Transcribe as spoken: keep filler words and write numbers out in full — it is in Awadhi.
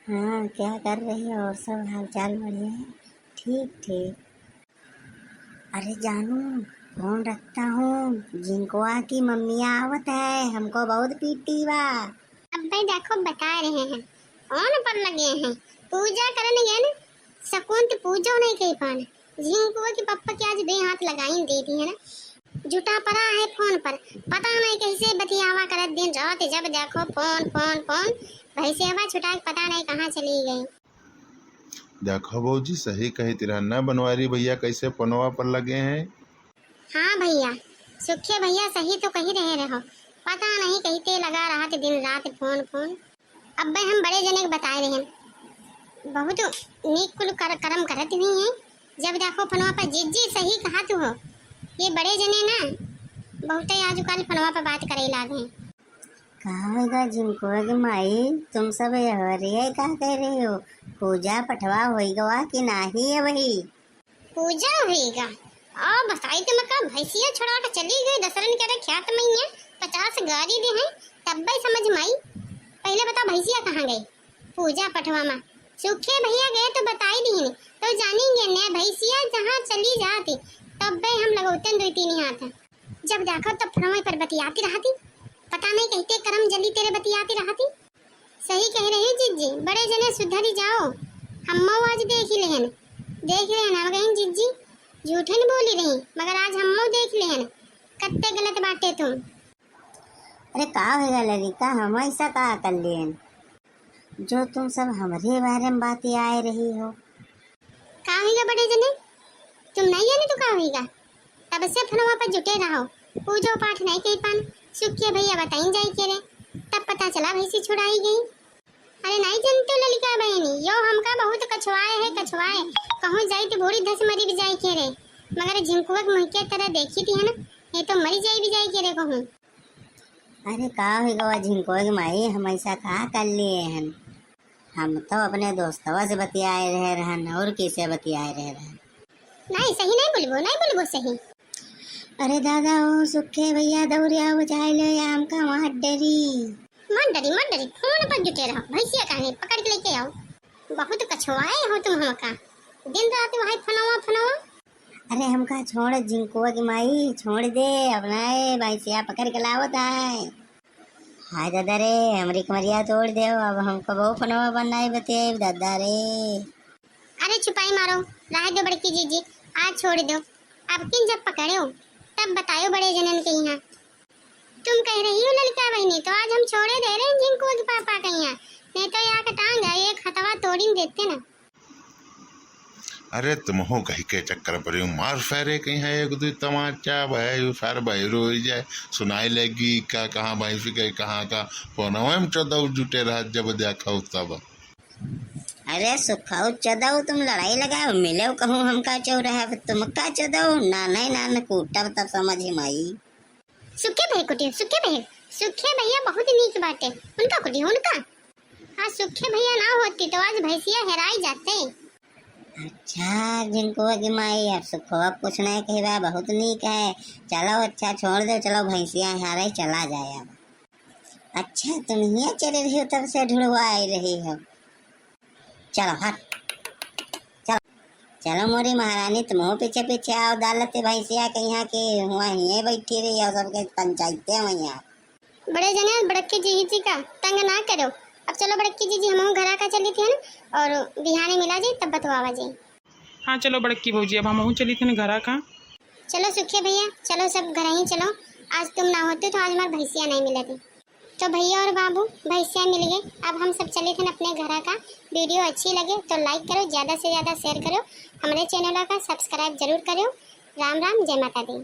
हाँ, क्या कर रही हो? और सब हाल चाल बढ़िया है? ठीक, ठीक। अरे जानू, फोन रखता हूँ, झिंकुआ की मम्मिया आवत है, हमको बहुत पीटी बा। अब्बे देखो, बता रहे हैं, फोन पर लगे हैं, पूजा करन गए न, सकून त पूजो नहीं कही पान। झिंकुआ के पप्पा के आज दे हाथ लगाई दे दी है ना, जुटा पड़ा है फोन पर, पता नहीं कैसे बतियावा करत दिन रात, जब देखो फोन, फोन, फोन। भैंसिया छुटा के पता नहीं कहाँ चली गई। देखो भौजी, सही कही तिरहन्ना बनवारी भैया कैसे फोनवा पर लगे हैं। हाँ भैया, सुखे भैया सही तो कही रहे रहो, पता नहीं कहीं ते लगा रहा थे दिन रात फोन फोन। अब्बे हम बड़े जने के बताए रहे, बहुत नीक कुल कर, करम करत हुई हैं। जब देखो फोनवा पर, जिज्जी सही कहा तू हो, ये बड़े जने ना बहुत आजकल फोनवा पर बात करे लाग हैं। का होगा झिंकुआ के माई, तुम सब एहरिया का कह रही हो? पूजा पठवा होई गवा कि नाही है वही? पूजा होई गा? आओ बताई तुमका, भैंसिया छोड़ा के चली गई दसरन के रे ख्यात में, पचास गारी दे हैं, तब भाई समझ में आई। पहले बताओ भैंसिया कहाँ गई? पूजा पठवा में सुखे भैया गए तो बताई दी, तो जानेंगे ने भैंसिया जहाँ चली जाती, तब भाई हम लगौतन दो तीन हाथ। जब देखो तब फोनवे पर बतियाती रहती, पता नहीं कहते करम जली तेरे बतियाती रहती। सही कह रही जिज्जी, बड़े जने सुधरी जाओ। हम्मो आज देख ही लेहन, देख लेहन हम कहीं जिज्जी, झूठे न बोली रही, मगर आज हम्मो देख लेहन, कत्ते गलत बाटे तुम। अरे का होगा ललिता, हम ऐसा का कर लेहन जो तुम सब हमरे बारे में बातें आए रही हो? का होइगा बड़े जने? तुम नहीं जाने तो का होइगा? तब से फोनवा पर जुटे रहो, पूजो पाठ नहीं कही पान, सुखिया भैया बताइन जाई के रे, तब पता चला भैंसी छुड़ाई गई। अरे नहीं जानते ललिका बहनी, यो हमका बहुत कछुआए है, कछुआए। कहूँ जाई तो बूढ़ी धस मरी भी जाई के रे, मगर झिंकुआ के मुँह के तरह देखी थी है ना, नहीं तो मरी जाई भी जाई के रे कहूँ। अरे का होइगा झिंकुआ के माई, हम ऐसा का कर लिए हन? हम तो अपने दोस्तवा से बतियाए रहे रहन, और किसे बतियाए रहे रहन? नहीं, सही नहीं बोलबो, नहीं बोलबो सही। अरे दादा, ओ सुखे भैया दौड़िया बुझाए ले आम का मार डरी। मत डरी, मत डरी, फोन पर जुटे रहो, भैंसिया काहे पकड़ के लेके आओ। बहुत कछुआए हो तुम हमका, दिन रात वही फोनवा, फोनवा। अरे हमका छोड़ झिंकुआ की माई, छोड़ दे, अब नहीं भैंसिया पकड़ के लावत है। हाय दादा रे, हमरी कमरिया तोड़ देव, अब हमको बहु फोनवा पर नहीं बतियाई दादा रे। अरे चुपाई मारो, रहे दो बड़की जीजी, आज छोड़ दो। अब किन जब पकड़े हो, तब बतायो बड़े जनन के यहाँ। तुम कह रही हो ललिका बहनी, तो आज हम छोड़े दे रहे हैं झिंकुआ के पापा के यहाँ, नहीं तो यहाँ का टांग है, एक हथवा तोड़िन देते ना। अरे तुमहू कही के चक्कर पर यूं मार फेरे कहीं है एक दो तमाचा, भाई सार बहिरो हो जाए, सुनाई लगी का कहाँ भैंसी गई कहाँ का, फोनवे में चौदह जुटे रहा जब देखा तब। अरे सुखाऊ चौदह तुम लड़ाई लगाओ, मिले कहूँ हमका चौराहा पे, तुमका चौदह नाना ही नाना कूटब तब समझ में आई। सुखे भैया कुटिया, सुखे भैया, सुखे भैया बहुत नीक बाटे, उनका कुटिया, उनका। हाँ, सुखे भैया ना होती तो आज भैंसिया हेराई जाते। अच्छा, झिंकुआ की माई, अब सुखवा कुछ नहीं कहबा, बहुत नीक है। चलो, अच्छा, छोड़ दो, चलो, भैंसिया हेराई चला जाए अब। अच्छा, तुम हियाँ चले रही हो, तब से ढुड़वा आई रही हो। चलो, हट। चलो। चलो मोरी महारानी, तुमहू पीछे पीछे आओ, दालते भैंसिया के यहाँ के हुआ हिये बैठी रही हो, सबके पंचायते में यहाँ। बड़े जने, बड़की जीजी का तंग ना करो। अब चलो बड़की जीजी, हमहू घरा का चली थी ना, और बिहाने मिला जाए तब बतवावा जाए। हाँ चलो बड़की भौजी, अब हमहू चली थी घरा का। चलो सुखे भैया, चलो सब घर ही चलो, आज तुम ना होते तो आज हमार भैंसिया नहीं मिलती। तो भैया और बाबू, भैंसिया मिल गए। अब हम सब चले थे अपने घरा का। वीडियो अच्छी लगे तो like करो, ज़्यादा से ज़्यादा share करो, हमारे channel का subscribe जरूर करो। राम राम, जय माता दी।